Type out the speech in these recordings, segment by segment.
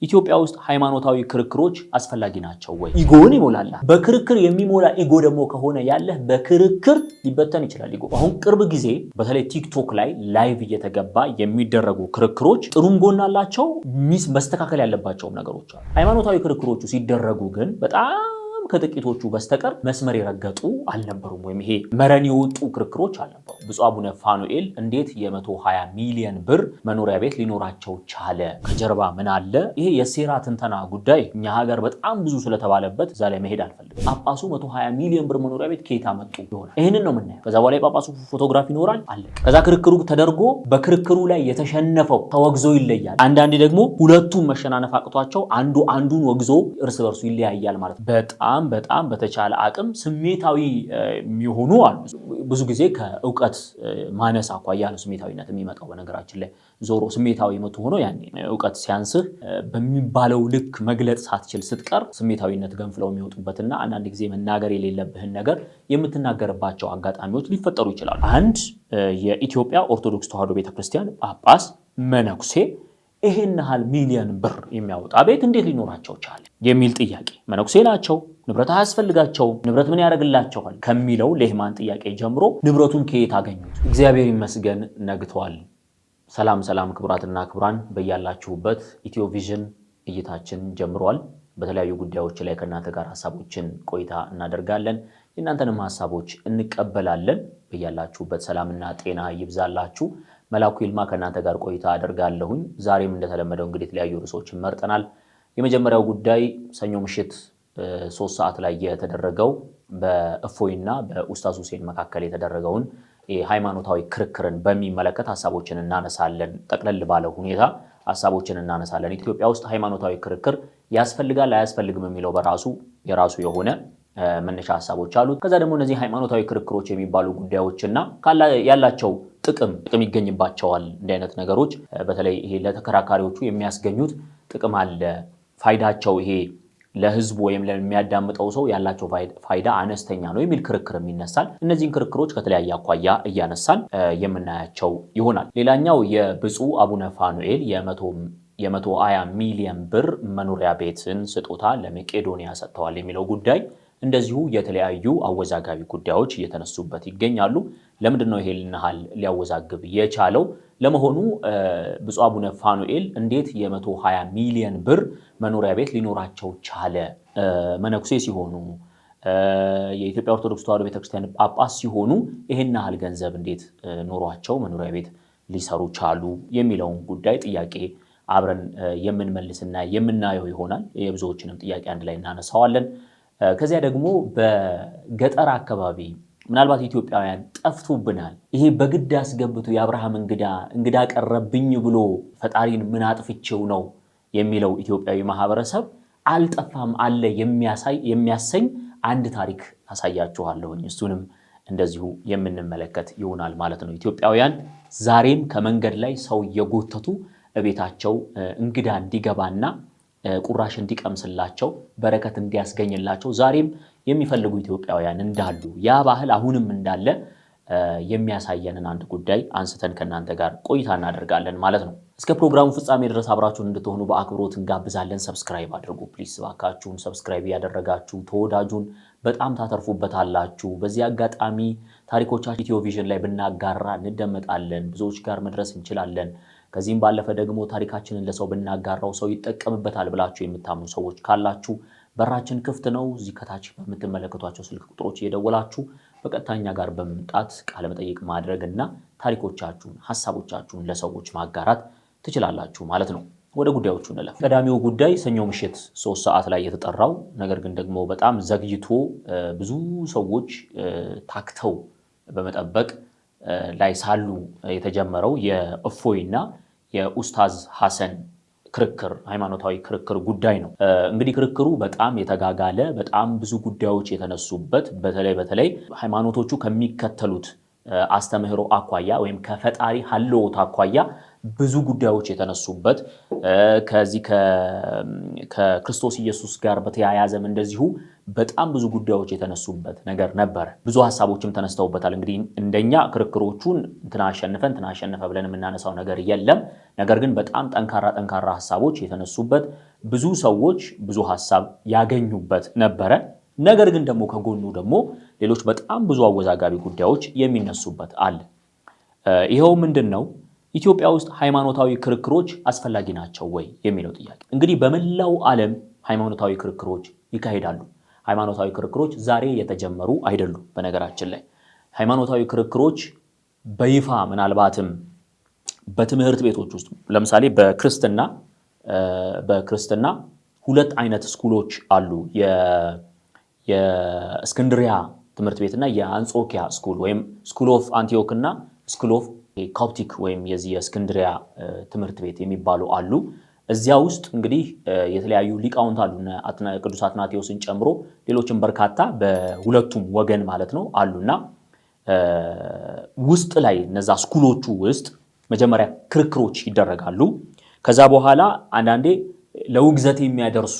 ኢትዮጵያ ውስጥ ሃይማኖታዊ ክርክሮች አስፈላጊ ናቸው ወይ? Ego ን ይሞላል። በክርክር የሚሞላ ego ደግሞ ከሆነ ያለህ በክርክር ሊበተን ይችላል ego። አሁን ቅርብ ጊዜ በተለይ ቲክቶክ ላይ live እየተገባ የሚደረጉ ክርክሮች ጥሩም ጎን አላቸው፣ መስተካከል ያለባቸውም ነገሮች አሉ። ሃይማኖታዊ ክርክሮቹ ሲደረጉ ግን በጣም ከጥቂቶቹ በስተቀር መስመር የረገጡ አልነበሩም፣ ወይም ይሄ መረን የወጡ ክርክሮች አልነበሩም። ብፁዕ አቡነ ፋኑኤል እንዴት የ120 ሚሊዮን ብር መኖሪያ ቤት ሊኖራቸው ቻለ? ከጀርባ ምን አለ? ይሄ የሴራ ትንተና ጉዳይ እኛ ሀገር በጣም ብዙ ስለተባለበት እዛ ላይ መሄድ አልፈልግም። ጳጳሱ 120 ሚሊዮን ብር መኖሪያ ቤት ከየት አመጡ ይሆናል? ይህንን ነው የምናየው። ከዛ በኋላ የጳጳሱ ፎቶግራፍ ይኖራል፣ አለቀ። ከዛ ክርክሩ ተደርጎ በክርክሩ ላይ የተሸነፈው ተወግዞ ይለያል። አንዳንዴ ደግሞ ሁለቱም መሸናነፍ አቅቷቸው አንዱ አንዱን ወግዞ እርስ በርሱ ይለያያል ማለት ነው። በጣም በጣም በተቻለ አቅም ስሜታዊ የሚሆኑ አሉ። ብዙ ጊዜ ከእውቀት ማነስ አኳያ ነው ስሜታዊነት የሚመጣው። በነገራችን ላይ ዞሮ ስሜታዊ የምትሆነው ያኔ እውቀት ሲያንስህ፣ በሚባለው ልክ መግለጽ ሳትችል ስትቀር ስሜታዊነት ገንፍለው የሚወጡበትና አንዳንድ ጊዜ መናገር የሌለብህን ነገር የምትናገርባቸው አጋጣሚዎች ሊፈጠሩ ይችላሉ። አንድ የኢትዮጵያ ኦርቶዶክስ ተዋሕዶ ቤተክርስቲያን ጳጳስ መነኩሴ ይሄን ያህል ሚሊዮን ብር የሚያወጣ ቤት እንዴት ሊኖራቸው ቻለ የሚል ጥያቄ። መነኩሴ ናቸው፣ ንብረት አያስፈልጋቸውም፣ ንብረት ምን ያደርግላቸዋል ከሚለው layman ጥያቄ ጀምሮ ንብረቱን ከየት አገኙት? እግዚአብሔር ይመስገን ነግቷል። ሰላም ሰላም፣ ክቡራትና ክቡራን፣ በያላችሁበት ኢትዮ ቪዥን እይታችን ጀምሯል። በተለያዩ ጉዳዮች ላይ ከእናንተ ጋር ሀሳቦችን ቆይታ እናደርጋለን። የእናንተንም ሀሳቦች እንቀበላለን። በያላችሁበት ሰላምና ጤና ይብዛላችሁ። መላኩ ይልማ ከእናንተ ጋር ቆይታ አደርጋለሁኝ። ዛሬም እንደተለመደው እንግዲህ የተለያዩ ርዕሶችን መርጠናል። የመጀመሪያው ጉዳይ ሰኞ ምሽት 3 ሰዓት ላይ የተደረገው በእፎይና በኡስታዝ ሁሴን መካከል የተደረገውን ሃይማኖታዊ ክርክርን በሚመለከት ሀሳቦችን እናነሳለን። ጠቅለል ባለ ሁኔታ ሀሳቦችን እናነሳለን። ኢትዮጵያ ውስጥ ሃይማኖታዊ ክርክር ያስፈልጋል አያስፈልግም የሚለው በራሱ የራሱ የሆነ መነሻ ሀሳቦች አሉት። ከዛ ደግሞ እነዚህ ሃይማኖታዊ ክርክሮች የሚባሉ ጉዳዮችና ያላቸው ጥቅም፣ ጥቅም ይገኝባቸዋል። እንዲህ አይነት ነገሮች በተለይ ይሄ ለተከራካሪዎቹ የሚያስገኙት ጥቅም አለ። ፋይዳቸው ይሄ ለህዝቡ ወይም ለሚያዳምጠው ሰው ያላቸው ፋይዳ አነስተኛ ነው የሚል ክርክርም ይነሳል። እነዚህን ክርክሮች ከተለያየ አኳያ እያነሳን የምናያቸው ይሆናል። ሌላኛው የብፁዕ አቡነ ፋኑኤል የ120 ሚሊዮን ብር መኖሪያ ቤትን ስጦታ ለመቄዶንያ ሰጥተዋል የሚለው ጉዳይ እንደዚሁ የተለያዩ አወዛጋቢ ጉዳዮች እየተነሱበት ይገኛሉ። ለምንድን ነው ይሄ ያህል ሊያወዛግብ የቻለው? ለመሆኑ ብፁዕ አቡነ ፋኑኤል እንዴት የ120 ሚሊዮን ብር መኖሪያ ቤት ሊኖራቸው ቻለ? መነኩሴ ሲሆኑ፣ የኢትዮጵያ ኦርቶዶክስ ተዋሕዶ ቤተክርስቲያን ጳጳስ ሲሆኑ ይሄን ያህል ገንዘብ እንዴት ኖሯቸው መኖሪያ ቤት ሊሰሩ ቻሉ የሚለውን ጉዳይ ጥያቄ አብረን የምንመልስና የምናየው ይሆናል። የብዙዎችንም ጥያቄ አንድ ላይ እናነሳዋለን። ከዚያ ደግሞ በገጠር አካባቢ ምናልባት ኢትዮጵያውያን ጠፍቶብናል። ይሄ በግድ አስገብቶ የአብርሃም እንግዳ እንግዳ ቀረብኝ ብሎ ፈጣሪን ምን አጥፍቼው ነው የሚለው ኢትዮጵያዊ ማህበረሰብ አልጠፋም አለ የሚያሳይ የሚያሰኝ አንድ ታሪክ አሳያችኋለሁኝ። እሱንም እንደዚሁ የምንመለከት ይሆናል ማለት ነው። ኢትዮጵያውያን ዛሬም ከመንገድ ላይ ሰው እየጎተቱ እቤታቸው እንግዳ እንዲገባና ቁራሽ እንዲቀምስላቸው፣ በረከት እንዲያስገኝላቸው ዛሬም የሚፈልጉ ኢትዮጵያውያን እንዳሉ፣ ያ ባህል አሁንም እንዳለ የሚያሳየንን አንድ ጉዳይ አንስተን ከእናንተ ጋር ቆይታ እናደርጋለን ማለት ነው። እስከ ፕሮግራሙ ፍጻሜ ድረስ አብራችሁን እንድትሆኑ በአክብሮት እንጋብዛለን። Subscribe አድርጉ please፣ እባካችሁን subscribe እያደረጋችሁ ተወዳጁን፣ በጣም ታተርፉበታላችሁ። በዚህ አጋጣሚ ታሪኮቻችን ኢትዮ ቪዥን ላይ ብናጋራ እንደመጣለን፣ ብዙዎች ጋር መድረስ እንችላለን። ከዚህም ባለፈ ደግሞ ታሪካችንን ለሰው ብናጋራው ሰው ይጠቀምበታል ብላችሁ የምታምኑ ሰዎች ካላችሁ በራችን ክፍት ነው። እዚህ ከታች በምትመለከቷቸው ስልክ ቁጥሮች እየደወላችሁ በቀጥታ እኛ ጋር በመምጣት ቃለመጠይቅ ማድረግ እና ታሪኮቻችሁን፣ ሀሳቦቻችሁን ለሰዎች ማጋራት ትችላላችሁ ማለት ነው። ወደ ጉዳዮቹ እንለፍ። ቀዳሚው ጉዳይ ሰኞ ምሽት 3 ሰዓት ላይ የተጠራው ነገር ግን ደግሞ በጣም ዘግይቶ ብዙ ሰዎች ታክተው በመጠበቅ ላይ ሳሉ የተጀመረው የእፎይና የኡስታዝ ሐሰን ክርክር፣ ሃይማኖታዊ ክርክር ጉዳይ ነው። እንግዲህ ክርክሩ በጣም የተጋጋለ፣ በጣም ብዙ ጉዳዮች የተነሱበት፣ በተለይ በተለይ ሃይማኖቶቹ ከሚከተሉት አስተምህሮ አኳያ ወይም ከፈጣሪ ሀልዎት አኳያ ብዙ ጉዳዮች የተነሱበት ከዚህ ከክርስቶስ ኢየሱስ ጋር በተያያዘም እንደዚሁ በጣም ብዙ ጉዳዮች የተነሱበት ነገር ነበረ። ብዙ ሀሳቦችም ተነስተውበታል። እንግዲህ እንደኛ ክርክሮቹን እንትና አሸነፈ እንትና አሸነፈ ብለን የምናነሳው ነገር የለም። ነገር ግን በጣም ጠንካራ ጠንካራ ሀሳቦች የተነሱበት፣ ብዙ ሰዎች ብዙ ሀሳብ ያገኙበት ነበረ። ነገር ግን ደግሞ ከጎኑ ደግሞ ሌሎች በጣም ብዙ አወዛጋቢ ጉዳዮች የሚነሱበት አለ። ይኸው ምንድን ነው? ኢትዮጵያ ውስጥ ሃይማኖታዊ ክርክሮች አስፈላጊ ናቸው ወይ የሚለው ጥያቄ። እንግዲህ በመላው ዓለም ሃይማኖታዊ ክርክሮች ይካሄዳሉ። ሃይማኖታዊ ክርክሮች ዛሬ የተጀመሩ አይደሉም። በነገራችን ላይ ሃይማኖታዊ ክርክሮች በይፋ ምናልባትም በትምህርት ቤቶች ውስጥ፣ ለምሳሌ በክርስትና ሁለት አይነት school ኦች አሉ። የእስክንድሪያ ትምህርት ቤት እና የአንጾኪያ school ወይም School of Antioch እና School of Coptic ወይም የዚህ የእስክንድሪያ ትምህርት ቤት የሚባሉ አሉ። እዚያ ውስጥ እንግዲህ የተለያዩ ሊቃውንት አሉ። ቅዱስ አትናቴዎስን ጨምሮ ሌሎችም በርካታ በሁለቱም ወገን ማለት ነው አሉና ውስጥ ላይ እነዛ school ኦቹ ውስጥ መጀመሪያ ክርክሮች ይደረጋሉ። ከዛ በኋላ አንዳንዴ ለውግዘት የሚያደርሱ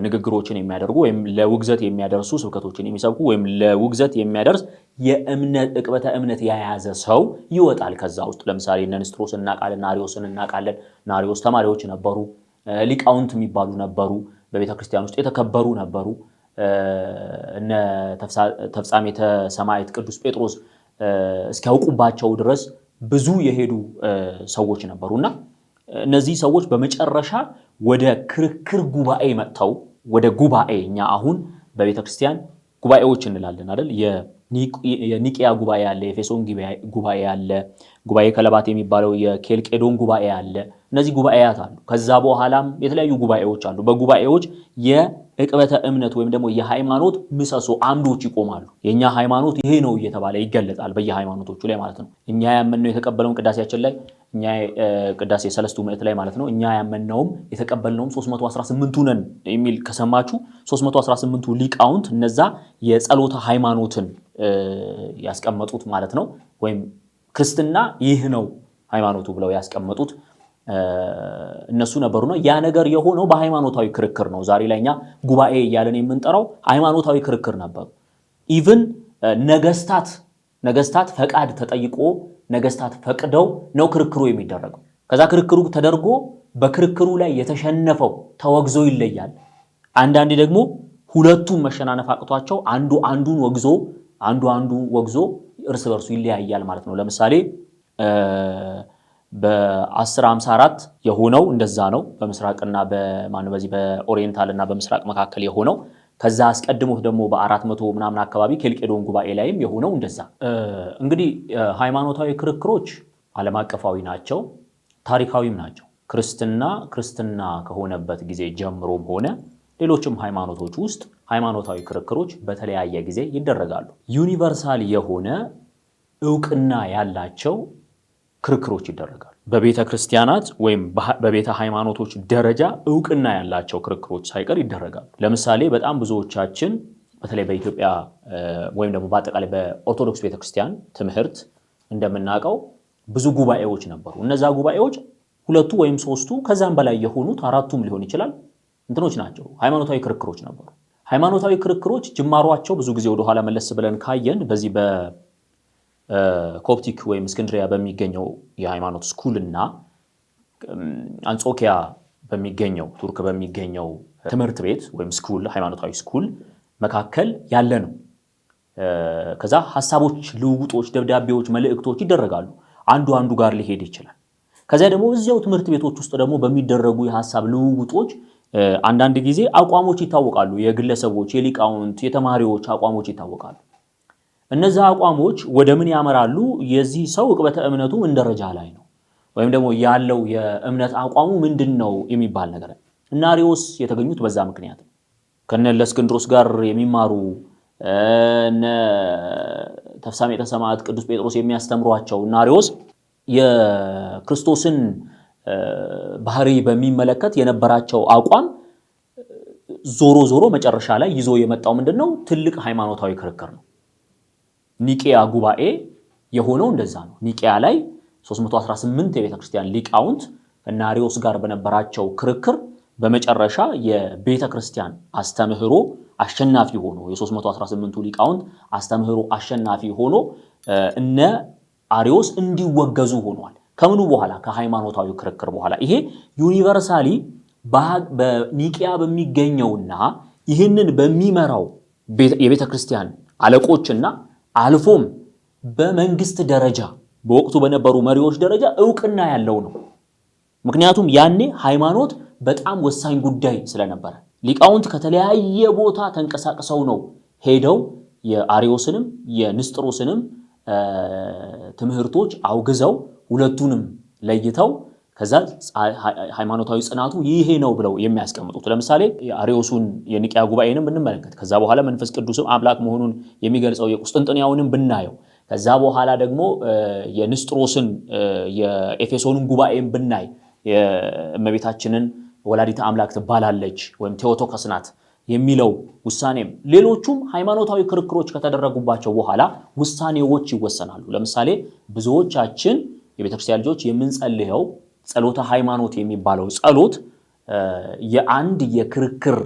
ንግግሮችን የሚያደርጉ ወይም ለውግዘት የሚያደርሱ ስብከቶችን የሚሰብኩ ወይም ለውግዘት የሚያደርስ የእምነት ዕቅበተ እምነት የያዘ ሰው ይወጣል ከዛ ውስጥ። ለምሳሌ እነ ንስጥሮስን እናውቃለን፣ እነ አርዮስን እናውቃለን። እነ አርዮስ ተማሪዎች ነበሩ፣ ሊቃውንት የሚባሉ ነበሩ፣ በቤተ ክርስቲያን ውስጥ የተከበሩ ነበሩ። እነ ተፍጻሜተ ሰማዕት ቅዱስ ጴጥሮስ እስኪያውቁባቸው ድረስ ብዙ የሄዱ ሰዎች ነበሩና እነዚህ ሰዎች በመጨረሻ ወደ ክርክር ጉባኤ መጥተው፣ ወደ ጉባኤ፣ እኛ አሁን በቤተ ክርስቲያን ጉባኤዎች እንላለን አይደል? የኒቅያ ጉባኤ አለ፣ የኤፌሶን ጉባኤ አለ፣ ጉባኤ ከለባት የሚባለው የኬልቄዶን ጉባኤ አለ። እነዚህ ጉባኤያት አሉ። ከዛ በኋላም የተለያዩ ጉባኤዎች አሉ። በጉባኤዎች የዕቅበተ እምነት ወይም ደግሞ የሃይማኖት ምሰሶ አምዶች ይቆማሉ። የእኛ ሃይማኖት ይሄ ነው እየተባለ ይገለጣል በየሃይማኖቶቹ ላይ ማለት ነው። እኛ ያመንነው የተቀበለውን ቅዳሴያችን ላይ፣ እኛ ቅዳሴ ሰለስቱ ምዕት ላይ ማለት ነው፣ እኛ ያመንነውም የተቀበልነውም 318ቱ ነን የሚል ከሰማችሁ 318ቱ ሊቃውንት እነዛ የጸሎተ ሃይማኖትን ያስቀመጡት ማለት ነው። ወይም ክርስትና ይህ ነው ሃይማኖቱ ብለው ያስቀመጡት እነሱ ነበሩና ያ ነገር የሆነው በሃይማኖታዊ ክርክር ነው። ዛሬ ላይ እኛ ጉባኤ እያለን የምንጠራው ሃይማኖታዊ ክርክር ነበሩ። Even ነገስታት ፈቃድ ተጠይቆ ነገስታት ፈቅደው ነው ክርክሩ የሚደረገው። ከዛ ክርክሩ ተደርጎ በክርክሩ ላይ የተሸነፈው ተወግዞ ይለያል። አንዳንዴ ደግሞ ሁለቱም መሸናነፍ አቅቷቸው አንዱ አንዱን ወግዞ አንዱ አንዱ ወግዞ እርስ በርሱ ይለያያል ማለት ነው። ለምሳሌ በ1054 የሆነው እንደዛ ነው። በምስራቅና በማነው በዚህ በ Oriental እና በምስራቅ መካከል የሆነው፣ ከዛ አስቀድሞ ደግሞ በ400 ምናምን አካባቢ ኬልቄዶን ጉባኤ ላይም የሆነው እንደዛ። እንግዲህ ሃይማኖታዊ ክርክሮች ዓለም አቀፋዊ ናቸው፣ ታሪካዊም ናቸው። ክርስትና ክርስትና ከሆነበት ጊዜ ጀምሮም ሆነ ሌሎችም ሃይማኖቶች ውስጥ ሃይማኖታዊ ክርክሮች በተለያየ ጊዜ ይደረጋሉ። Universal የሆነ እውቅና ያላቸው ክርክሮች ይደረጋሉ። በቤተ ክርስቲያናት ወይም በቤተ ሃይማኖቶች ደረጃ እውቅና ያላቸው ክርክሮች ሳይቀር ይደረጋሉ። ለምሳሌ በጣም ብዙዎቻችን በተለይ በኢትዮጵያ ወይም ደግሞ በአጠቃላይ በኦርቶዶክስ ቤተክርስቲያን ትምህርት እንደምናውቀው ብዙ ጉባኤዎች ነበሩ። እነዛ ጉባኤዎች ሁለቱ ወይም ሶስቱ ከዛም በላይ የሆኑት አራቱም ሊሆን ይችላል እንትኖች ናቸው፣ ሃይማኖታዊ ክርክሮች ነበሩ። ሃይማኖታዊ ክርክሮች ጅማሯቸው ብዙ ጊዜ ወደኋላ መለስ ብለን ካየን በዚህ በኮፕቲክ ወይም እስክንድሪያ በሚገኘው የሃይማኖት school እና አንጾኪያ በሚገኘው፣ ቱርክ በሚገኘው ትምህርት ቤት ወይም school፣ ሃይማኖታዊ school መካከል ያለ ነው። ከዛ ሀሳቦች፣ ልውውጦች፣ ደብዳቤዎች፣ መልእክቶች ይደረጋሉ። አንዱ አንዱ ጋር ሊሄድ ይችላል። ከዚያ ደግሞ እዚያው ትምህርት ቤቶች ውስጥ ደግሞ በሚደረጉ የሀሳብ ልውውጦች አንዳንድ ጊዜ አቋሞች ይታወቃሉ። የግለሰቦች፣ የሊቃውንት፣ የተማሪዎች አቋሞች ይታወቃሉ። እነዛ አቋሞች ወደ ምን ያመራሉ? የዚህ ሰው ዕቅበተ እምነቱ ምን ደረጃ ላይ ነው፣ ወይም ደግሞ ያለው የእምነት አቋሙ ምንድን ነው የሚባል ነገር እና አርዮስ የተገኙት በዛ ምክንያት ነው። ከነ እለእስክንድሮስ ጋር የሚማሩ፣ እነ ተፍጻሜተ ሰማዕት ቅዱስ ጴጥሮስ የሚያስተምሯቸው እነ አርዮስ የክርስቶስን ባህሪ በሚመለከት የነበራቸው አቋም ዞሮ ዞሮ መጨረሻ ላይ ይዞ የመጣው ምንድን ነው? ትልቅ ሃይማኖታዊ ክርክር ነው። ኒቂያ ጉባኤ የሆነው እንደዛ ነው። ኒቂያ ላይ 318 የቤተ ክርስቲያን ሊቃውንት ከነ አርዮስ ጋር በነበራቸው ክርክር በመጨረሻ የቤተ ክርስቲያን አስተምህሮ አሸናፊ ሆኖ፣ የ318ቱ ሊቃውንት አስተምህሮ አሸናፊ ሆኖ እነ አርዮስ እንዲወገዙ ሆኗል። ከምኑ በኋላ? ከሃይማኖታዊ ክርክር በኋላ። ይሄ universally በኒቂያ በሚገኘውና ይህንን በሚመራው የቤተ ክርስቲያን አለቆችና አልፎም በመንግስት ደረጃ በወቅቱ በነበሩ መሪዎች ደረጃ እውቅና ያለው ነው። ምክንያቱም ያኔ ሃይማኖት በጣም ወሳኝ ጉዳይ ስለነበረ ሊቃውንት ከተለያየ ቦታ ተንቀሳቅሰው ነው ሄደው የአርዮስንም የንስጥሮስንም ትምህርቶች አውግዘው፣ ሁለቱንም ለይተው፣ ከዛ ሃይማኖታዊ ጽናቱ ይሄ ነው ብለው የሚያስቀምጡት። ለምሳሌ የአርዮሱን የኒቅያ ጉባኤንም ብንመለከት፣ ከዛ በኋላ መንፈስ ቅዱስም አምላክ መሆኑን የሚገልጸው የቁስጥንጥንያውንም ብናየው፣ ከዛ በኋላ ደግሞ የንስጥሮስን የኤፌሶንን ጉባኤን ብናይ፣ የእመቤታችንን ወላዲተ አምላክ ትባላለች ወይም ቴዎቶከስ ናት የሚለው ውሳኔም፣ ሌሎቹም ሃይማኖታዊ ክርክሮች ከተደረጉባቸው በኋላ ውሳኔዎች ይወሰናሉ። ለምሳሌ ብዙዎቻችን የቤተክርስቲያን ልጆች የምንጸልየው ጸሎተ ሃይማኖት የሚባለው ጸሎት የአንድ የክርክር፣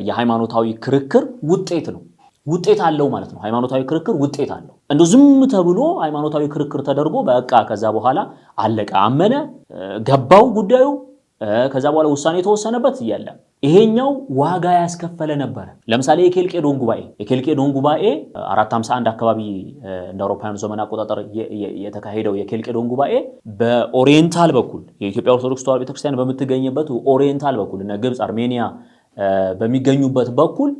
የሃይማኖታዊ ክርክር ውጤት ነው። ውጤት አለው ማለት ነው። ሃይማኖታዊ ክርክር ውጤት አለው። እንደው ዝም ተብሎ ሃይማኖታዊ ክርክር ተደርጎ በቃ ከዛ በኋላ አለቀ፣ አመነ፣ ገባው ጉዳዩ፣ ከዛ በኋላ ውሳኔ የተወሰነበት የለም። ይሄኛው ዋጋ ያስከፈለ ነበረ። ለምሳሌ የኬልቄዶን ጉባኤ 451 አካባቢ እንደ አውሮፓውያኑ ዘመን አቆጣጠር የተካሄደው የኬልቄዶን ጉባኤ በ Oriental በኩል፣ የኢትዮጵያ ኦርቶዶክስ ተዋሕዶ ቤተክርስቲያን በምትገኝበት Oriental በኩል፣ እነ ግብፅ፣ አርሜኒያ በሚገኙበት በኩል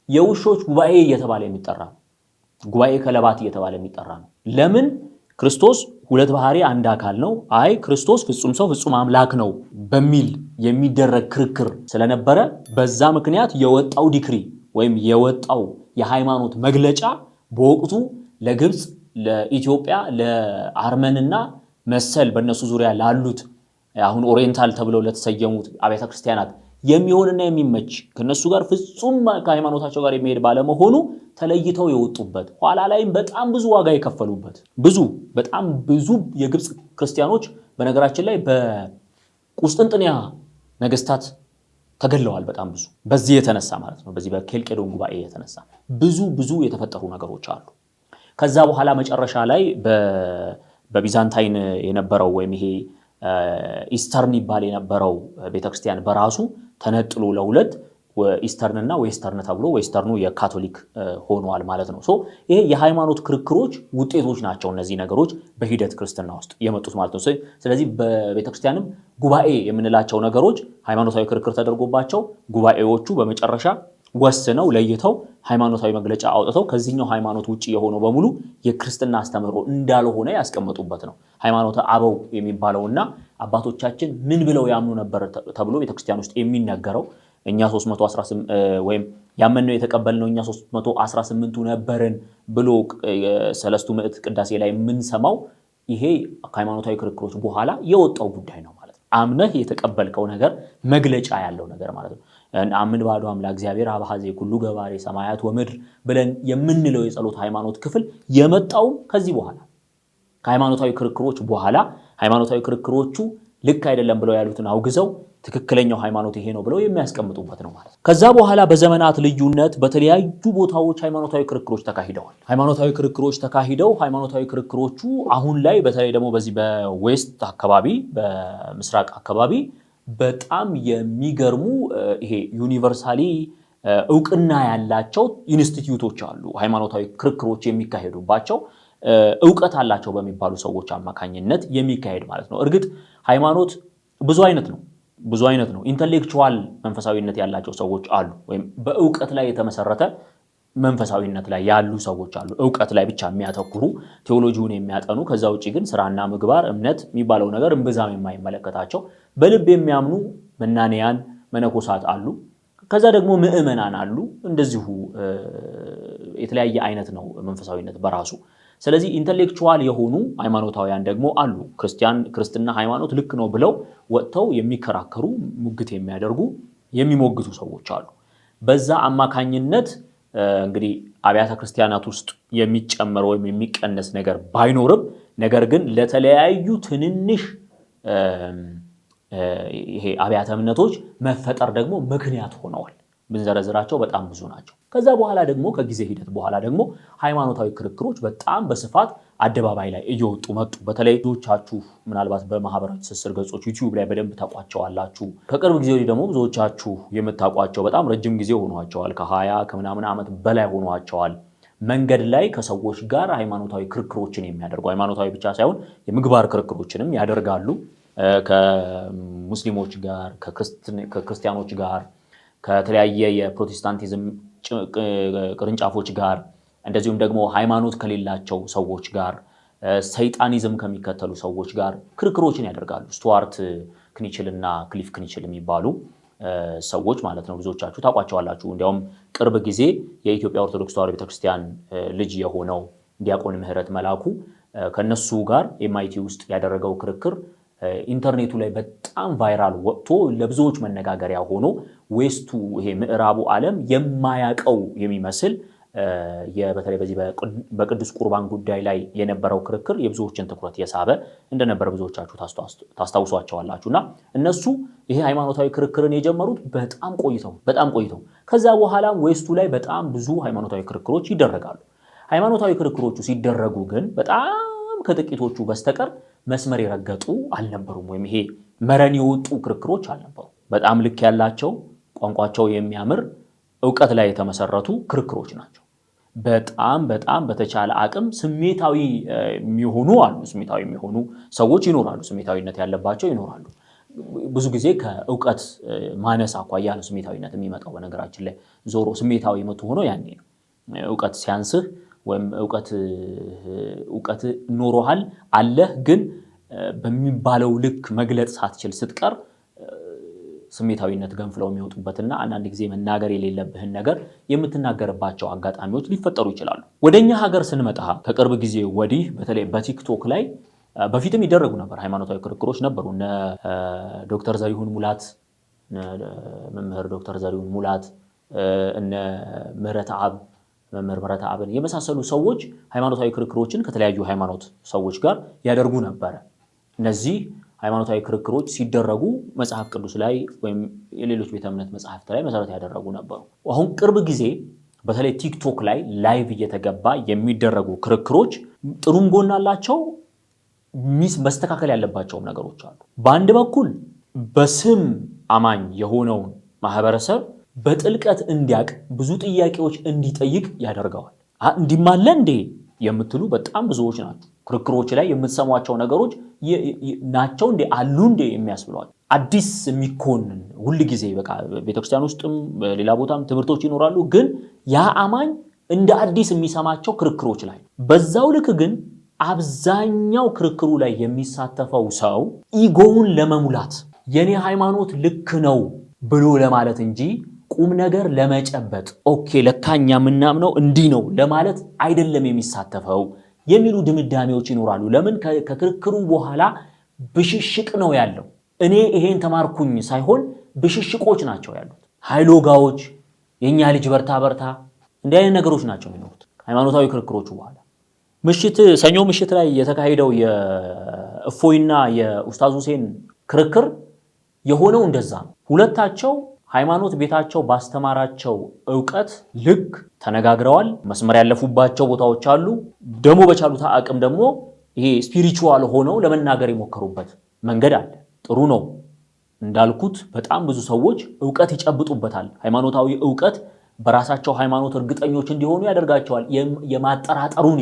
የውሾች ጉባኤ እየተባለ የሚጠራ ነው። ጉባኤ ከለባት እየተባለ የሚጠራ ነው። ለምን? ክርስቶስ ሁለት ባህሪ አንድ አካል ነው፣ አይ ክርስቶስ ፍጹም ሰው ፍጹም አምላክ ነው በሚል የሚደረግ ክርክር ስለነበረ በዛ ምክንያት የወጣው decree ወይም የወጣው የሃይማኖት መግለጫ በወቅቱ ለግብፅ፣ ለኢትዮጵያ፣ ለአርመንና መሰል በእነሱ ዙሪያ ላሉት አሁን Oriental ተብለው ለተሰየሙት አብያተ ክርስቲያናት የሚሆንና የሚመች፣ ከነሱ ጋር ፍጹም ከሃይማኖታቸው ጋር የሚሄድ ባለመሆኑ ተለይተው የወጡበት፣ ኋላ ላይም በጣም ብዙ ዋጋ የከፈሉበት፣ ብዙ፣ በጣም ብዙ የግብፅ ክርስቲያኖች በነገራችን ላይ በቁስጥንጥንያ ነገስታት ተገለዋል። በጣም ብዙ በዚህ የተነሳ ማለት ነው። በዚህ በኬልቄዶን ጉባኤ የተነሳ ብዙ ብዙ የተፈጠሩ ነገሮች አሉ። ከዛ በኋላ መጨረሻ ላይ በቢዛንታይን የነበረው ወይም ይሄ Eastern ይባል የነበረው ቤተክርስቲያን በራሱ ተነጥሎ ለሁለት Eastern እና Western ተብሎ Western ኑ የካቶሊክ ሆኗል ማለት ነው። So ይሄ የሃይማኖት ክርክሮች ውጤቶች ናቸው። እነዚህ ነገሮች በሂደት ክርስትና ውስጥ የመጡት ማለት ነው። ስለዚህ በቤተክርስቲያንም ጉባኤ የምንላቸው ነገሮች ሃይማኖታዊ ክርክር ተደርጎባቸው ጉባኤዎቹ በመጨረሻ ወስነው፣ ለይተው፣ ሃይማኖታዊ መግለጫ አውጥተው ከዚህኛው ሃይማኖት ውጭ የሆነው በሙሉ የክርስትና አስተምህሮ እንዳልሆነ ያስቀመጡበት ነው። ሃይማኖተ አበው የሚባለውና አባቶቻችን ምን ብለው ያምኑ ነበር ተብሎ ቤተክርስቲያን ውስጥ የሚነገረው፣ እኛ 318 ወይም ያመንነው የተቀበልነው እኛ 318ቱ ነበርን ብሎ ሰለስቱ ምዕት ቅዳሴ ላይ የምንሰማው ይሄ ከሃይማኖታዊ ክርክሮች በኋላ የወጣው ጉዳይ ነው ማለት ነው። አምነህ የተቀበልከው ነገር መግለጫ ያለው ነገር ማለት ነው። ነአምን በአሐዱ አምላክ እግዚአብሔር አብ አኃዜ ኩሉ ገባሬ ሰማያት ወምድር ብለን የምንለው የጸሎት ሃይማኖት ክፍል የመጣውም ከዚህ በኋላ፣ ከሃይማኖታዊ ክርክሮች በኋላ፣ ሃይማኖታዊ ክርክሮቹ ልክ አይደለም ብለው ያሉትን አውግዘው ትክክለኛው ሃይማኖት ይሄ ነው ብለው የሚያስቀምጡበት ነው ማለት ነው። ከዛ በኋላ በዘመናት ልዩነት በተለያዩ ቦታዎች ሃይማኖታዊ ክርክሮች ተካሂደዋል። ሃይማኖታዊ ክርክሮች ተካሂደው ሃይማኖታዊ ክርክሮቹ አሁን ላይ በተለይ ደግሞ በዚህ በ West አካባቢ፣ በምስራቅ አካባቢ በጣም የሚገርሙ ይሄ universally እውቅና ያላቸው ኢንስቲትዩቶች አሉ። ሃይማኖታዊ ክርክሮች የሚካሄዱባቸው፣ እውቀት አላቸው በሚባሉ ሰዎች አማካኝነት የሚካሄድ ማለት ነው። እርግጥ ሃይማኖት ብዙ አይነት ነው፣ ብዙ አይነት ነው። Intellectual መንፈሳዊነት ያላቸው ሰዎች አሉ፣ ወይም በእውቀት ላይ የተመሰረተ መንፈሳዊነት ላይ ያሉ ሰዎች አሉ። እውቀት ላይ ብቻ የሚያተኩሩ፣ ቴዎሎጂውን የሚያጠኑ፣ ከዛ ውጭ ግን ስራና ምግባር እምነት የሚባለው ነገር እምብዛም የማይመለከታቸው፣ በልብ የሚያምኑ መናንያን መነኮሳት አሉ። ከዛ ደግሞ ምዕመናን አሉ። እንደዚሁ የተለያየ አይነት ነው መንፈሳዊነት በራሱ። ስለዚህ intellectual የሆኑ ሃይማኖታውያን ደግሞ አሉ። ክርስቲያን ክርስትና ሃይማኖት ልክ ነው ብለው ወጥተው የሚከራከሩ፣ ሙግት የሚያደርጉ፣ የሚሞግቱ ሰዎች አሉ። በዛ አማካኝነት እንግዲህ አብያተ ክርስቲያናት ውስጥ የሚጨመር ወይም የሚቀነስ ነገር ባይኖርም ነገር ግን ለተለያዩ ትንንሽ ይሄ አብያተ እምነቶች መፈጠር ደግሞ ምክንያት ሆነዋል። ብንዘረዝራቸው በጣም ብዙ ናቸው። ከዛ በኋላ ደግሞ ከጊዜ ሂደት በኋላ ደግሞ ሃይማኖታዊ ክርክሮች በጣም በስፋት አደባባይ ላይ እየወጡ መጡ። በተለይ ብዙዎቻችሁ ምናልባት በማህበራዊ ትስስር ገጾች ዩቲዩብ ላይ በደንብ ታውቋቸዋላችሁ። ከቅርብ ጊዜ ወዲህ ደግሞ ብዙዎቻችሁ የምታውቋቸው በጣም ረጅም ጊዜ ሆኗቸዋል። ከ20 ከምናምን ዓመት በላይ ሆኗቸዋል። መንገድ ላይ ከሰዎች ጋር ሃይማኖታዊ ክርክሮችን የሚያደርጉ፣ ሃይማኖታዊ ብቻ ሳይሆን የምግባር ክርክሮችንም ያደርጋሉ። ከሙስሊሞች ጋር፣ ከክርስቲያኖች ጋር፣ ከተለያየ የፕሮቴስታንቲዝም ቅርንጫፎች ጋር፣ እንደዚሁም ደግሞ ሃይማኖት ከሌላቸው ሰዎች ጋር፣ ሰይጣኒዝም ከሚከተሉ ሰዎች ጋር ክርክሮችን ያደርጋሉ። ስቱዋርት ክኒችል እና ክሊፍ ክኒችል የሚባሉ ሰዎች ማለት ነው። ብዙዎቻችሁ ታውቋቸዋላችሁ። እንዲያውም ቅርብ ጊዜ የኢትዮጵያ ኦርቶዶክስ ተዋሕዶ ቤተክርስቲያን ልጅ የሆነው ዲያቆን ምህረት መላኩ ከነሱ ጋር MIT ውስጥ ያደረገው ክርክር ኢንተርኔቱ ላይ በጣም viral ወጥቶ ለብዙዎች መነጋገሪያ ሆኖ west ኡ፣ ይሄ ምዕራቡ ዓለም የማያውቀው የሚመስል፣ በተለይ በዚህ በቅዱስ ቁርባን ጉዳይ ላይ የነበረው ክርክር የብዙዎችን ትኩረት የሳበ እንደነበረ ብዙዎቻችሁ ታስታውሷቸዋላችሁ። እና እነሱ ይሄ ሃይማኖታዊ ክርክርን የጀመሩት በጣም ቆይተው፣ በጣም ቆይተው፣ ከዛ በኋላም west ኡ ላይ በጣም ብዙ ሃይማኖታዊ ክርክሮች ይደረጋሉ። ሃይማኖታዊ ክርክሮቹ ሲደረጉ ግን በጣም ከጥቂቶቹ በስተቀር መስመር የረገጡ አልነበሩም፣ ወይም ይሄ መረን የወጡ ክርክሮች አልነበሩም። በጣም ልክ ያላቸው፣ ቋንቋቸው የሚያምር፣ እውቀት ላይ የተመሰረቱ ክርክሮች ናቸው። በጣም በጣም በተቻለ አቅም ስሜታዊ የሚሆኑ አሉ። ስሜታዊ የሚሆኑ ሰዎች ይኖራሉ። ስሜታዊነት ያለባቸው ይኖራሉ። ብዙ ጊዜ ከእውቀት ማነስ አኳያ ነው ስሜታዊነት የሚመጣው። በነገራችን ላይ ዞሮ ስሜታዊ የምትሆነው ያኔ ነው። እውቀት ሲያንስህ ወይም እውቀት ኖሮሃል፣ አለህ፣ ግን በሚባለው ልክ መግለጽ ሳትችል ስትቀር ስሜታዊነት ገንፍለው የሚወጡበትና አንዳንድ ጊዜ መናገር የሌለብህን ነገር የምትናገርባቸው አጋጣሚዎች ሊፈጠሩ ይችላሉ። ወደኛ ሀገር ስንመጣ ከቅርብ ጊዜ ወዲህ በተለይ በቲክቶክ ላይ፣ በፊትም ይደረጉ ነበር፣ ሃይማኖታዊ ክርክሮች ነበሩ። እነ ዶክተር ዘሪሁን ሙላት፣ መምህር ዶክተር ዘሪሁን ሙላት፣ እነ ምህረት አብ፣ መምህር ምህረት አብን የመሳሰሉ ሰዎች ሃይማኖታዊ ክርክሮችን ከተለያዩ ሃይማኖት ሰዎች ጋር ያደርጉ ነበረ። እነዚህ ሃይማኖታዊ ክርክሮች ሲደረጉ መጽሐፍ ቅዱስ ላይ ወይም የሌሎች ቤተ እምነት መጽሐፍት ላይ መሰረት ያደረጉ ነበሩ። አሁን ቅርብ ጊዜ በተለይ ቲክቶክ ላይ live እየተገባ የሚደረጉ ክርክሮች ጥሩም ጎን አላቸው፣ መስተካከል ያለባቸውም ነገሮች አሉ። በአንድ በኩል በስም አማኝ የሆነውን ማህበረሰብ በጥልቀት እንዲያቅ፣ ብዙ ጥያቄዎች እንዲጠይቅ ያደርገዋል። እንዲህም አለ እንዴ የምትሉ በጣም ብዙዎች ናቸው። ክርክሮች ላይ የምትሰሟቸው ነገሮች ናቸው እንዴ፣ አሉ እንዴ የሚያስብሏቸው፣ አዲስ የሚኮንን፣ ሁል ጊዜ በቃ ቤተክርስቲያን ውስጥም ሌላ ቦታም ትምህርቶች ይኖራሉ፣ ግን ያ አማኝ እንደ አዲስ የሚሰማቸው ክርክሮች ላይ። በዛው ልክ ግን አብዛኛው ክርክሩ ላይ የሚሳተፈው ሰው ego ውን ለመሙላት፣ የኔ ሃይማኖት ልክ ነው ብሎ ለማለት እንጂ ቁም ነገር ለመጨበጥ፣ okay ለካ እኛ የምናምነው እንዲህ ነው ለማለት አይደለም የሚሳተፈው የሚሉ ድምዳሜዎች ይኖራሉ። ለምን? ከክርክሩ በኋላ ብሽሽቅ ነው ያለው። እኔ ይሄን ተማርኩኝ ሳይሆን ብሽሽቆች ናቸው ያሉት። ሃይሎጋዎች፣ የእኛ ልጅ በርታ በርታ፣ እንዲህ አይነት ነገሮች ናቸው የሚኖሩት ሃይማኖታዊ ክርክሮቹ በኋላ። ምሽት፣ ሰኞ ምሽት ላይ የተካሄደው የእፎይና የኡስታዝ ሁሴን ክርክር የሆነው እንደዛ ነው። ሁለታቸው ሃይማኖት ቤታቸው ባስተማራቸው እውቀት ልክ ተነጋግረዋል። መስመር ያለፉባቸው ቦታዎች አሉ። ደግሞ በቻሉት አቅም ደግሞ ይሄ spiritual ሆነው ለመናገር የሞከሩበት መንገድ አለ። ጥሩ ነው። እንዳልኩት በጣም ብዙ ሰዎች እውቀት ይጨብጡበታል። ሃይማኖታዊ እውቀት በራሳቸው ሃይማኖት እርግጠኞች እንዲሆኑ ያደርጋቸዋል። የማጠራጠሩን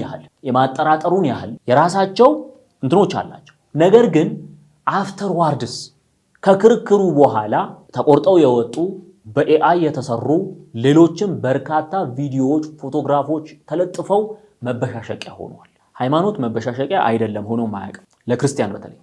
ያህል የራሳቸው እንትኖች አላቸው። ነገር ግን afterwards ከክርክሩ በኋላ ተቆርጠው የወጡ፣ በ AI የተሰሩ ሌሎችም በርካታ ቪዲዮዎች፣ ፎቶግራፎች ተለጥፈው መበሻሸቂያ ሆነዋል። ሃይማኖት መበሻሸቂያ አይደለም፣ ሆኖም አያውቅም። ለክርስቲያን በተለይ፣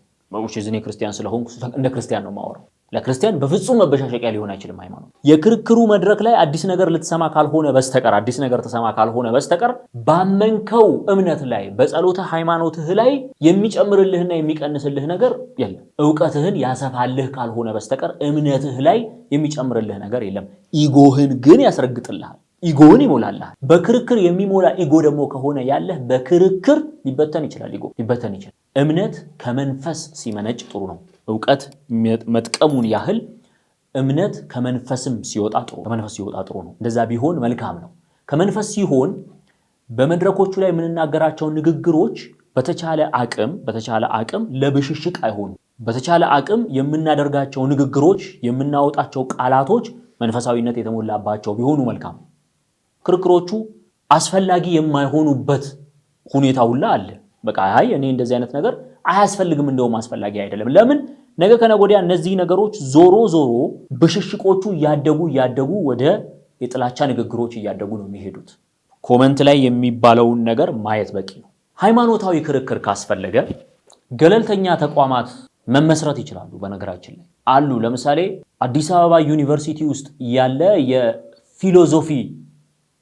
እኔ ክርስቲያን ስለሆንኩ እንደ ክርስቲያን ነው የማወራው። ለክርስቲያን በፍጹም መበሻሸቂያ ሊሆን አይችልም ሃይማኖት። የክርክሩ መድረክ ላይ አዲስ ነገር ልትሰማ ካልሆነ በስተቀር፣ አዲስ ነገር ትሰማ ካልሆነ በስተቀር ባመንከው እምነት ላይ፣ በጸሎተ ሃይማኖትህ ላይ የሚጨምርልህና የሚቀንስልህ ነገር የለም። እውቀትህን ያሰፋልህ ካልሆነ በስተቀር እምነትህ ላይ የሚጨምርልህ ነገር የለም። ego ህን ግን ያስረግጥልሃል። Ego ን ይሞላልሃል። በክርክር የሚሞላ ego ደግሞ ከሆነ ያለህ በክርክር ሊበተን ይችላል። Ego ሊበተን ይችላል። እምነት ከመንፈስ ሲመነጭ ጥሩ ነው። እውቀት መጥቀሙን ያህል እምነት ከመንፈስም ሲወጣ ጥሩ ከመንፈስ ሲወጣ ጥሩ ነው። እንደዛ ቢሆን መልካም ነው። ከመንፈስ ሲሆን በመድረኮቹ ላይ የምንናገራቸው ንግግሮች በተቻለ አቅም ለብሽሽቅ አይሆኑም። በተቻለ አቅም የምናደርጋቸው ንግግሮች፣ የምናወጣቸው ቃላቶች መንፈሳዊነት የተሞላባቸው ቢሆኑ መልካም። ክርክሮቹ አስፈላጊ የማይሆኑበት ሁኔታ ሁላ አለ። በቃ አይ እኔ እንደዚህ አይነት ነገር አያስፈልግም፣ እንደውም አስፈላጊ አይደለም። ለምን? ነገ ከነገ ወዲያ እነዚህ ነገሮች ዞሮ ዞሮ ብሽሽቆቹ እያደጉ እያደጉ ወደ የጥላቻ ንግግሮች እያደጉ ነው የሚሄዱት። Comment ላይ የሚባለውን ነገር ማየት በቂ ነው። ሃይማኖታዊ ክርክር ካስፈለገ ገለልተኛ ተቋማት መመስረት ይችላሉ። በነገራችን ላይ አሉ። ለምሳሌ አዲስ አበባ ዩኒቨርሲቲ ውስጥ ያለ የ philosophy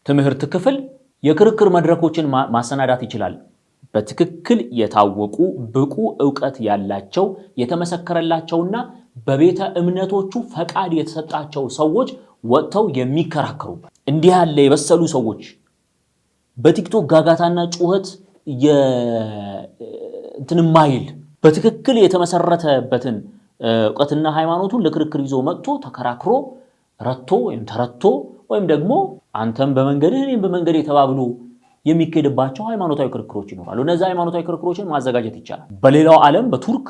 ትምህርት ክፍል የክርክር መድረኮችን ማሰናዳት ይችላል። በትክክል የታወቁ፣ ብቁ፣ እውቀት ያላቸው፣ የተመሰከረላቸውና በቤተ እምነቶቹ ፈቃድ የተሰጣቸው ሰዎች ወጥተው የሚከራከሩበት፣ እንዲህ ያለ የበሰሉ ሰዎች በቲክቶክ ጋጋታና ጩኸት እንትን ማይል፣ በትክክል የተመሰረተበትን እውቀትና ሃይማኖቱን ለክርክር ይዞ መጥቶ ተከራክሮ ረቶ ወይም ተረቶ ወይም ደግሞ አንተም በመንገድህ እኔም በመንገዴ ተባብሎ የሚካሄድባቸው ሃይማኖታዊ ክርክሮች ይኖራሉ። እነዚህ ሃይማኖታዊ ክርክሮችን ማዘጋጀት ይቻላል። በሌላው ዓለም፣ በቱርክ፣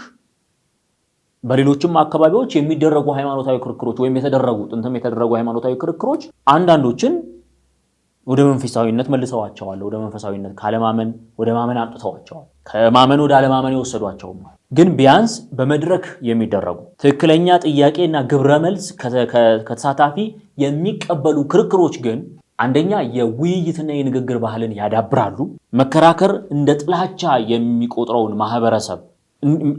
በሌሎችም አካባቢዎች የሚደረጉ ሃይማኖታዊ ክርክሮች ወይም የተደረጉ፣ ጥንትም የተደረጉ ሃይማኖታዊ ክርክሮች አንዳንዶችን ወደ መንፈሳዊነት መልሰዋቸዋል። ወደ መንፈሳዊነት፣ ካለማመን ወደ ማመን አምጥተዋቸዋል። ከማመን ወደ አለማመን የወሰዷቸውም። ግን ቢያንስ በመድረክ የሚደረጉ፣ ትክክለኛ ጥያቄና ግብረ መልስ ከተሳታፊ የሚቀበሉ ክርክሮች ግን አንደኛ የውይይትና የንግግር ባህልን ያዳብራሉ። መከራከር እንደ ጥላቻ የሚቆጥረውን ማህበረሰብ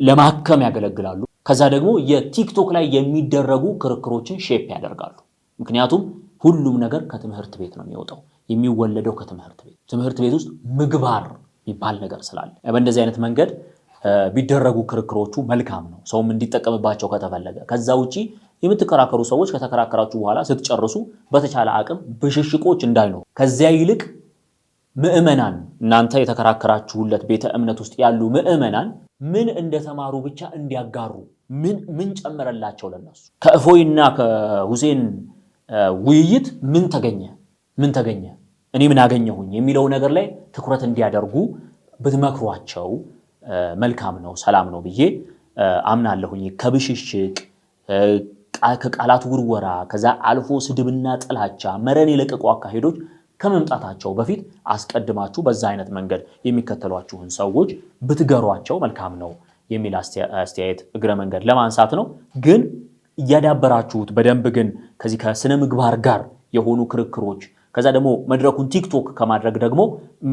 ለማከም ያገለግላሉ። ከዛ ደግሞ የቲክቶክ ላይ የሚደረጉ ክርክሮችን shape ያደርጋሉ። ምክንያቱም ሁሉም ነገር ከትምህርት ቤት ነው የሚወጣው፣ የሚወለደው ከትምህርት ቤት። ትምህርት ቤት ውስጥ ምግባር የሚባል ነገር ስላለ በእንደዚህ አይነት መንገድ ቢደረጉ ክርክሮቹ መልካም ነው፣ ሰውም እንዲጠቀምባቸው ከተፈለገ። ከዛ ውጪ የምትከራከሩ ሰዎች ከተከራከራችሁ በኋላ ስትጨርሱ በተቻለ አቅም ብሽሽቆች እንዳይኖሩ፣ ከዚያ ይልቅ ምዕመናን፣ እናንተ የተከራከራችሁለት ቤተ እምነት ውስጥ ያሉ ምዕመናን ምን እንደተማሩ ብቻ እንዲያጋሩ፣ ምን ምን ጨመረላቸው ለነሱ፣ ከእፎይና ከሁሴን ውይይት ምን ተገኘ፣ ምን ተገኘ፣ እኔ ምን አገኘሁኝ የሚለው ነገር ላይ ትኩረት እንዲያደርጉ ብትመክሯቸው መልካም ነው፣ ሰላም ነው ብዬ አምናለሁኝ። ከብሽሽቅ፣ ከቃላት ውርወራ፣ ከዛ አልፎ ስድብና ጥላቻ መረን የለቀቁ አካሄዶች ከመምጣታቸው በፊት አስቀድማችሁ በዛ አይነት መንገድ የሚከተሏችሁን ሰዎች ብትገሯቸው መልካም ነው የሚል አስተያየት እግረ መንገድ ለማንሳት ነው። ግን እያዳበራችሁት በደንብ ግን ከዚህ ከስነ ምግባር ጋር የሆኑ ክርክሮች፣ ከዛ ደግሞ መድረኩን ቲክቶክ ከማድረግ ደግሞ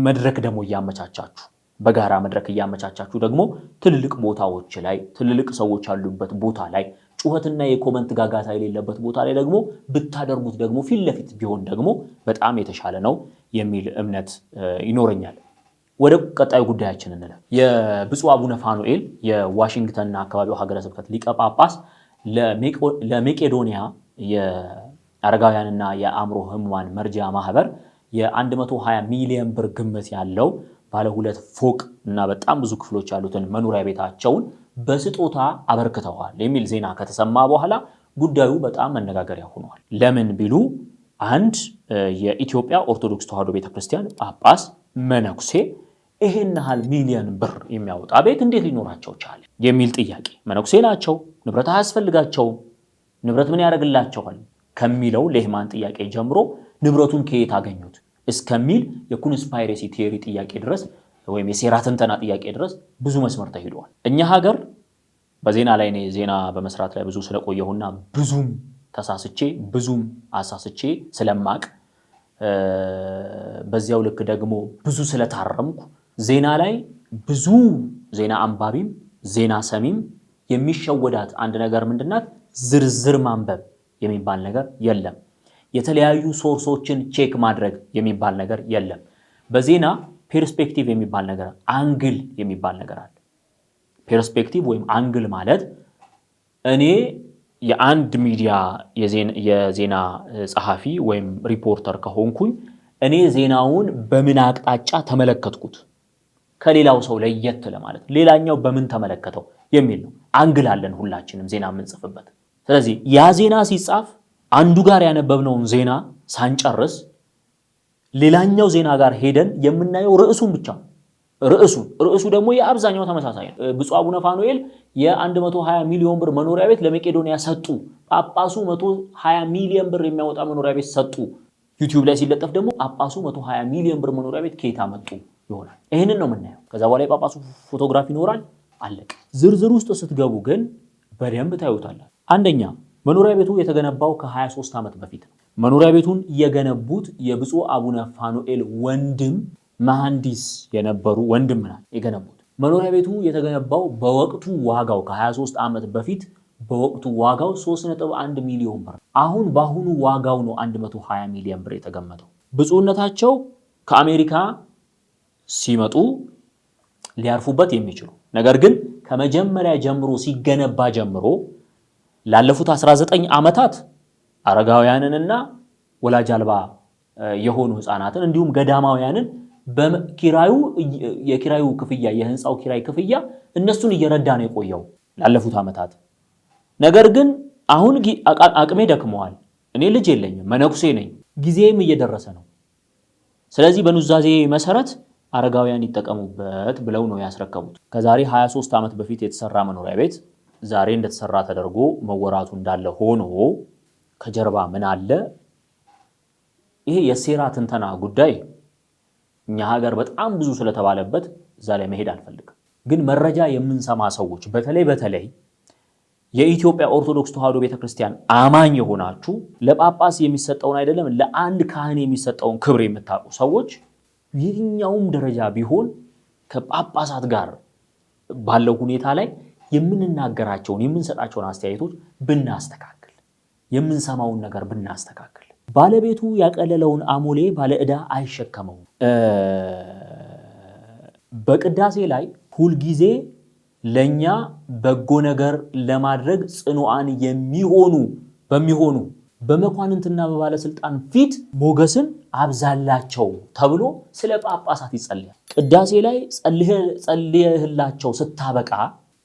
መድረክ ደግሞ እያመቻቻችሁ፣ በጋራ መድረክ እያመቻቻችሁ ደግሞ ትልልቅ ቦታዎች ላይ፣ ትልልቅ ሰዎች ያሉበት ቦታ ላይ፣ ጩኸትና የ comment ጋጋታ የሌለበት ቦታ ላይ ደግሞ ብታደርጉት፣ ደግሞ ፊት ለፊት ቢሆን ደግሞ በጣም የተሻለ ነው የሚል እምነት ይኖረኛል። ወደ ቀጣዩ ጉዳያችን እንለፍ። የብፁዕ አቡነ ፋኑኤል፣ የዋሽንግተንና አካባቢው ሀገረ ስብከት ሊቀ ጳጳስ፣ ለመቄዶንያ የአረጋውያንና የአእምሮ ህሙማን መርጃ ማህበር የ120 ሚሊዮን ብር ግምት ያለው ባለ ሁለት ፎቅ እና በጣም ብዙ ክፍሎች ያሉትን መኖሪያ ቤታቸውን በስጦታ አበርክተዋል የሚል ዜና ከተሰማ በኋላ ጉዳዩ በጣም መነጋገሪያ ሆኗል። ለምን ቢሉ አንድ የኢትዮጵያ ኦርቶዶክስ ተዋሕዶ ቤተክርስቲያን ጳጳስ መነኩሴ ይሄን ያህል ሚሊዮን ብር የሚያወጣ ቤት እንዴት ሊኖራቸው ቻለ የሚል ጥያቄ። መነኩሴ ናቸው፣ ንብረት አያስፈልጋቸውም፣ ንብረት ምን ያደርግላቸዋል ከሚለው layman ጥያቄ ጀምሮ ንብረቱን ከየት አገኙት እስከሚል የ conspiracy theory ጥያቄ ድረስ ወይም የሴራ ትንተና ጥያቄ ድረስ ብዙ መስመር ተሂደዋል። እኛ ሀገር በዜና ላይ፣ እኔ ዜና በመስራት ላይ ብዙ ስለቆየሁና ብዙም ተሳስቼ ብዙም አሳስቼ ስለማቅ፣ በዚያው ልክ ደግሞ ብዙ ስለታረምኩ፣ ዜና ላይ ብዙ ዜና አንባቢም ዜና ሰሚም የሚሸወዳት አንድ ነገር ምንድናት? ዝርዝር ማንበብ የሚባል ነገር የለም። የተለያዩ source ኦችን check ማድረግ የሚባል ነገር የለም። በዜና perspective የሚባል ነገር፣ angle የሚባል ነገር አለ። Perspective ወይም angle ማለት እኔ የአንድ ሚዲያ የዜና ጸሐፊ ወይም ሪፖርተር ከሆንኩኝ እኔ ዜናውን በምን አቅጣጫ ተመለከትኩት ከሌላው ሰው ለየት ለማለት፣ ሌላኛው በምን ተመለከተው የሚል ነው። Angle አለን ሁላችንም ዜና የምንጽፍበት። ስለዚህ ያ ዜና ሲጻፍ አንዱ ጋር ያነበብነውን ዜና ሳንጨርስ ሌላኛው ዜና ጋር ሄደን የምናየው ርዕሱን ብቻ ነው። ርዕሱ ደግሞ የአብዛኛው ተመሳሳይ ነው። ብፁዕ አቡነ ፋኑኤል የ120 ሚሊዮን ብር መኖሪያ ቤት ለመቄዶንያ ሰጡ። ጳጳሱ 120 ሚሊዮን ብር የሚያወጣ መኖሪያ ቤት ሰጡ። ዩቲዩብ ላይ ሲለጠፍ ደግሞ ጳጳሱ 120 ሚሊዮን ብር መኖሪያ ቤት ከየት አመጡ ይሆናል። ይህንን ነው የምናየው። ከዛ በኋላ የጳጳሱ ፎቶግራፍ ይኖራል። አለቀ። ዝርዝር ውስጥ ስትገቡ ግን በደንብ ታዩታላችሁ። አንደኛ፣ መኖሪያ ቤቱ የተገነባው ከ23 ዓመት በፊት ነው። መኖሪያ ቤቱን የገነቡት የብፁዕ አቡነ ፋኑኤል ወንድም መሐንዲስ የነበሩ ወንድም ናቸው የገነቡት። መኖሪያ ቤቱ የተገነባው በወቅቱ ዋጋው ከ23 ዓመት በፊት በወቅቱ ዋጋው 3.1 ሚሊዮን ብር፣ አሁን በአሁኑ ዋጋው ነው 120 ሚሊዮን ብር የተገመተው። ብፁዕነታቸው ከአሜሪካ ሲመጡ ሊያርፉበት የሚችሉ፣ ነገር ግን ከመጀመሪያ ጀምሮ ሲገነባ ጀምሮ ላለፉት 19 ዓመታት አረጋውያንንና ወላጅ አልባ የሆኑ ህፃናትን እንዲሁም ገዳማውያንን በኪራዩ የኪራዩ ክፍያ፣ የህንፃው ኪራይ ክፍያ እነሱን እየረዳ ነው የቆየው ላለፉት ዓመታት። ነገር ግን አሁን አቅሜ ደክመዋል፣ እኔ ልጅ የለኝም፣ መነኩሴ ነኝ፣ ጊዜም እየደረሰ ነው። ስለዚህ በኑዛዜ መሰረት አረጋውያን ይጠቀሙበት ብለው ነው ያስረከቡት። ከዛሬ 23 ዓመት በፊት የተሰራ መኖሪያ ቤት ዛሬ እንደተሰራ ተደርጎ መወራቱ እንዳለ ሆኖ ከጀርባ ምን አለ? ይሄ የሴራ ትንተና ጉዳይ እኛ ሀገር በጣም ብዙ ስለተባለበት እዛ ላይ መሄድ አልፈልግም። ግን መረጃ የምንሰማ ሰዎች፣ በተለይ በተለይ የኢትዮጵያ ኦርቶዶክስ ተዋሕዶ ቤተክርስቲያን አማኝ የሆናችሁ፣ ለጳጳስ የሚሰጠውን አይደለም ለአንድ ካህን የሚሰጠውን ክብር የምታውቁ ሰዎች፣ የትኛውም ደረጃ ቢሆን ከጳጳሳት ጋር ባለው ሁኔታ ላይ የምንናገራቸውን፣ የምንሰጣቸውን አስተያየቶች ብናስተካክል፣ የምንሰማውን ነገር ብናስተካክል። ባለቤቱ ያቀለለውን አሞሌ ባለዕዳ አይሸከመውም። በቅዳሴ ላይ ሁልጊዜ ለእኛ በጎ ነገር ለማድረግ ጽኑዓን የሚሆኑ በሚሆኑ በመኳንንትና በባለስልጣን ፊት ሞገስን አብዛላቸው ተብሎ ስለ ጳጳሳት ይጸልያል። ቅዳሴ ላይ ጸልየህላቸው ስታበቃ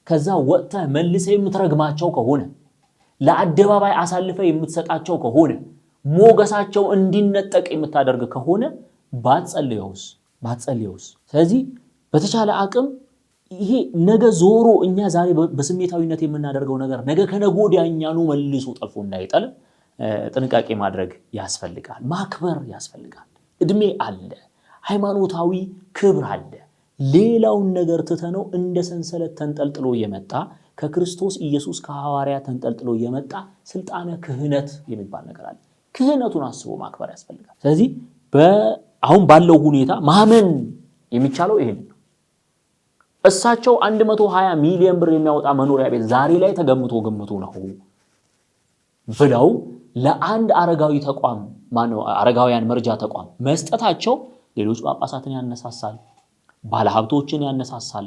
ከዛ ወጥተህ መልሰህ የምትረግማቸው ከሆነ፣ ለአደባባይ አሳልፈህ የምትሰጣቸው ከሆነ፣ ሞገሳቸው እንዲነጠቅ የምታደርግ ከሆነ ባትጸልየውስ ባትጸልየውስ? ስለዚህ በተቻለ አቅም ይሄ ነገ ዞሮ እኛ ዛሬ በስሜታዊነት የምናደርገው ነገር ነገ ከነገ ወዲያ እኛኑ መልሶ ጠልፎ እንዳይጠል ጥንቃቄ ማድረግ ያስፈልጋል። ማክበር ያስፈልጋል። እድሜ አለ፣ ሃይማኖታዊ ክብር አለ። ሌላውን ነገር ትተነው እንደ ሰንሰለት ተንጠልጥሎ የመጣ፣ ከክርስቶስ ኢየሱስ ከሐዋርያ ተንጠልጥሎ የመጣ ስልጣነ ክህነት የሚባል ነገር አለ። ክህነቱን አስቦ ማክበር ያስፈልጋል። ስለዚህ አሁን ባለው ሁኔታ ማመን የሚቻለው ይሄን ነው። እሳቸው 120 ሚሊዮን ብር የሚያወጣ መኖሪያ ቤት ዛሬ ላይ ተገምቶ ግምቱ ነው ብለው ለአንድ አረጋዊ ተቋም፣ ማነው አረጋውያን መርጃ ተቋም መስጠታቸው ሌሎች ጳጳሳትን ያነሳሳል፣ ባለሀብቶችን ያነሳሳል።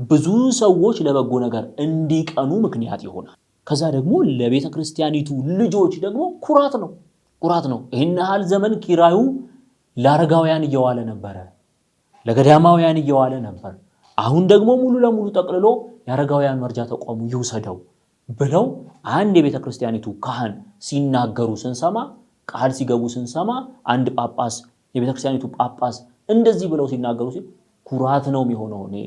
ብዙ ሰዎች ለበጎ ነገር እንዲቀኑ ምክንያት ይሆናል። ከዛ ደግሞ ለቤተ ክርስቲያኒቱ ልጆች ደግሞ ኩራት ነው፣ ኩራት ነው። ይህን ያህል ዘመን ኪራዩ ለአረጋውያን እየዋለ ነበረ፣ ለገዳማውያን እየዋለ ነበር። አሁን ደግሞ ሙሉ ለሙሉ ጠቅልሎ የአረጋውያን መርጃ ተቋሙ ይውሰደው ብለው አንድ የቤተ ክርስቲያኒቱ ካህን ሲናገሩ ስንሰማ፣ ቃል ሲገቡ ስንሰማ፣ አንድ ጳጳስ፣ የቤተ ክርስቲያኒቱ ጳጳስ እንደዚህ ብለው ሲናገሩ ሲል ኩራት ነው የሚሆነው። እኔ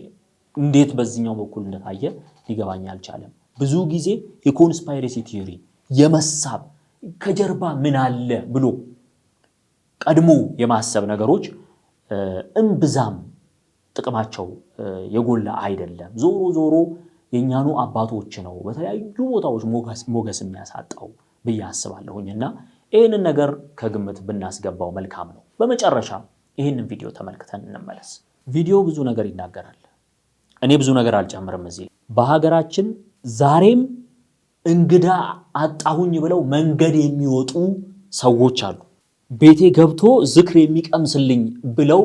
እንዴት በዚህኛው በኩል እንደታየ ሊገባኝ አልቻለም። ብዙ ጊዜ የ conspiracy theory የመሳብ፣ ከጀርባ ምን አለ ብሎ ቀድሞ የማሰብ ነገሮች እምብዛም ጥቅማቸው የጎላ አይደለም። ዞሮ ዞሮ የእኛኑ አባቶች ነው በተለያዩ ቦታዎች ሞገስ የሚያሳጣው ብዬ አስባለሁኝ እና ይህንን ነገር ከግምት ብናስገባው መልካም ነው። በመጨረሻ ይህንን ቪዲዮ ተመልክተን እንመለስ። ቪዲዮ ብዙ ነገር ይናገራል። እኔ ብዙ ነገር አልጨምርም እዚህ። በሀገራችን ዛሬም እንግዳ አጣሁኝ ብለው መንገድ የሚወጡ ሰዎች አሉ። ቤቴ ገብቶ ዝክር የሚቀምስልኝ ብለው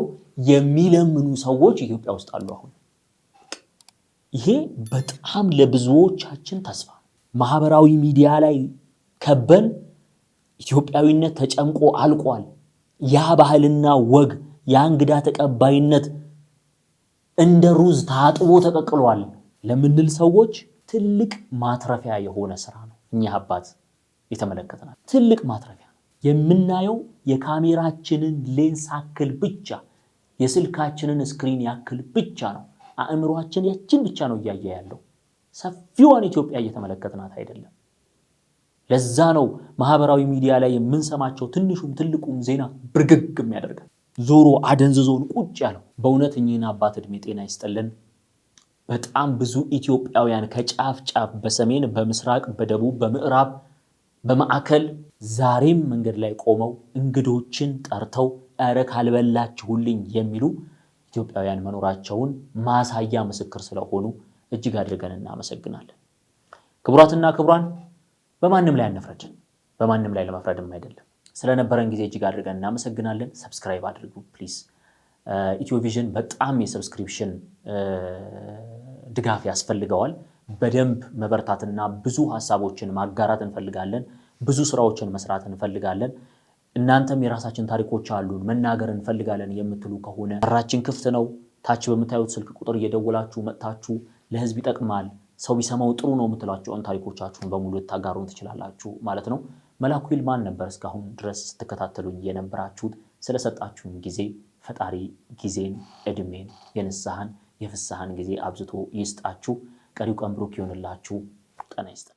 የሚለምኑ ሰዎች ኢትዮጵያ ውስጥ አሉ። አሁን ይሄ በጣም ለብዙዎቻችን ተስፋ፣ ማህበራዊ ሚዲያ ላይ ከበን ኢትዮጵያዊነት ተጨምቆ አልቋል፣ ያ ባህልና ወግ፣ ያ እንግዳ ተቀባይነት እንደ ሩዝ ታጥቦ ተቀቅሏል ለምንል ሰዎች ትልቅ ማትረፊያ የሆነ ስራ ነው። እኚህ አባት የተመለከትናል። ትልቅ ማትረፊያ ነው። የምናየው የካሜራችንን ሌንስ ያክል ብቻ፣ የስልካችንን screen ያክል ብቻ ነው። አእምሯችን ያችን ብቻ ነው እያየ ያለው። ሰፊዋን ኢትዮጵያ እየተመለከትናት አይደለም። ለዛ ነው ማህበራዊ ሚዲያ ላይ የምንሰማቸው ትንሹም ትልቁም ዜና ብርግግ የሚያደርገን፣ ዞሮ አደንዝዞን ቁጭ ያለው። በእውነት እኚህን አባት እድሜ ጤና ይስጥልን። በጣም ብዙ ኢትዮጵያውያን ከጫፍ ጫፍ በሰሜን፣ በምስራቅ፣ በደቡብ፣ በምዕራብ፣ በማዕከል ዛሬም መንገድ ላይ ቆመው እንግዶችን ጠርተው ኧረ ካልበላችሁልኝ የሚሉ ኢትዮጵያውያን መኖራቸውን ማሳያ ምስክር ስለሆኑ እጅግ አድርገን እናመሰግናለን። ክቡራትና ክቡራን፣ በማንም ላይ አንፍረድ፣ በማንም ላይ ለመፍረድም አይደለም። ስለነበረን ጊዜ እጅግ አድርገን እናመሰግናለን። Subscribe አድርጉ please። ኢትዮቪዥን በጣም የ subscription ድጋፍ ያስፈልገዋል። በደንብ መበርታትና ብዙ ሀሳቦችን ማጋራት እንፈልጋለን። ብዙ ስራዎችን መስራት እንፈልጋለን። እናንተም የራሳችን ታሪኮች አሉን መናገር እንፈልጋለን የምትሉ ከሆነ በራችን ክፍት ነው። ታች በምታዩት ስልክ ቁጥር እየደወላችሁ መጥታችሁ ለህዝብ ይጠቅማል፣ ሰው ቢሰማው ጥሩ ነው የምትሏቸውን ታሪኮቻችሁን በሙሉ ልታጋሩን ትችላላችሁ ማለት ነው። መላኩ ይልማን ነበር እስካሁን ድረስ ስትከታተሉኝ የነበራችሁት። ስለሰጣችሁኝ ጊዜ ፈጣሪ ጊዜን፣ እድሜን፣ የንስሐን የፍስሐን ጊዜ አብዝቶ ይስጣችሁ። ቀሪው ቀን ብሩክ ይሆንላችሁ። ጤና ይስጥልኝ።